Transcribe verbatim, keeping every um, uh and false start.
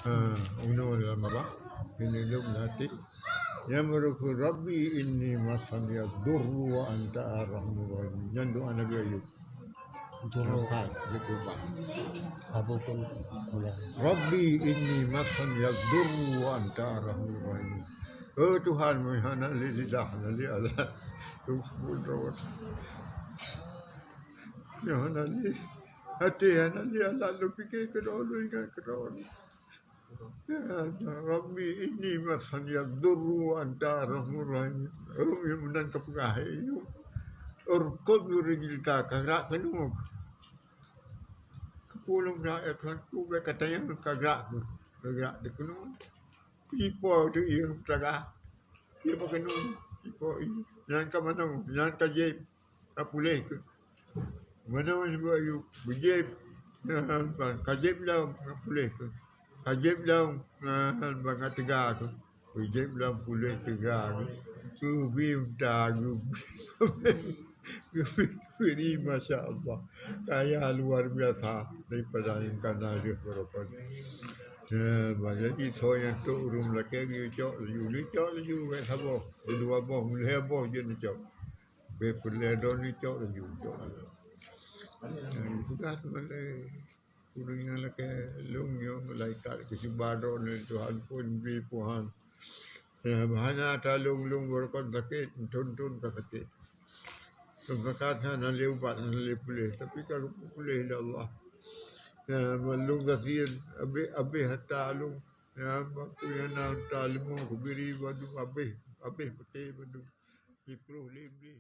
Ha, unoe dalam babah. Ini lom nanti. Yang meruku, "Rabbi inni massaniya durru wa anta arhamur rahimin." Nyan doa Nabi Ayub. Durru. Nampak, dia berubah. Abu pun boleh. "Rabbi inni massaniya durru wa anta arhamur rahimin." Oh Tuhan, meuhana lé lidah, hana lé alat. Lôn sebut droe. Meuhana lé até, hana lé alat lôn pike keudroe, lôn ingat keudroe. Ya Rabbi, inni massaniya durru wa anta arhamur rahimin. Oh, meunan ka peugah, "Hai Ayub, urkud bi rijlika, ka grak keunoe." Ka peulom grak, ya Tuhan, ku bèk ka tanyong, ka grak, ka grak di keunoe. Ipo tu ieng peutagah. Ieng pakeunoe, ipo ieng. Nyan ka manoe, nyan ka jieb, ka puléh keuh. Manoe nibak Ayub, geujieb, nyan ban ka jieb lom, ka puléh keuh. Ka jieb lom, nyan ban ka teuga keuh. Geujieb lom puléh teuga keuh. Geubi unta, geubi. Geubi, geubi, masya Allah. Kaya luar biasa daripada nyang ka na lheueh barokon. Ya, bah, jadi soe nyang trok ureueng lakèe geucok laju, geucok laju, bèk saboh, dua boh, lhèe boh jeuet neucok. Bèk peureulèe droeneuh cok laju, cok laju. Nah, sudah tu pandai ureueng nyang lakèe lôn nyoe, malaikat geucuba droeneuh, Tuhan pun bri puhan. Ya, bah, hana atra lôn, lôn barokon sakét, thon-thon ka sakét. Lôn ka that hana lé ubat, hana lé puléh, tapi ka geupeupuléh lé Allah. Ya, lôn gasien, abéh, abéh atra lôn. Ya, bak peue nyang na atra leumo, geubri bandum abéh, abéh putéh bandum. Siploh lé Iblih.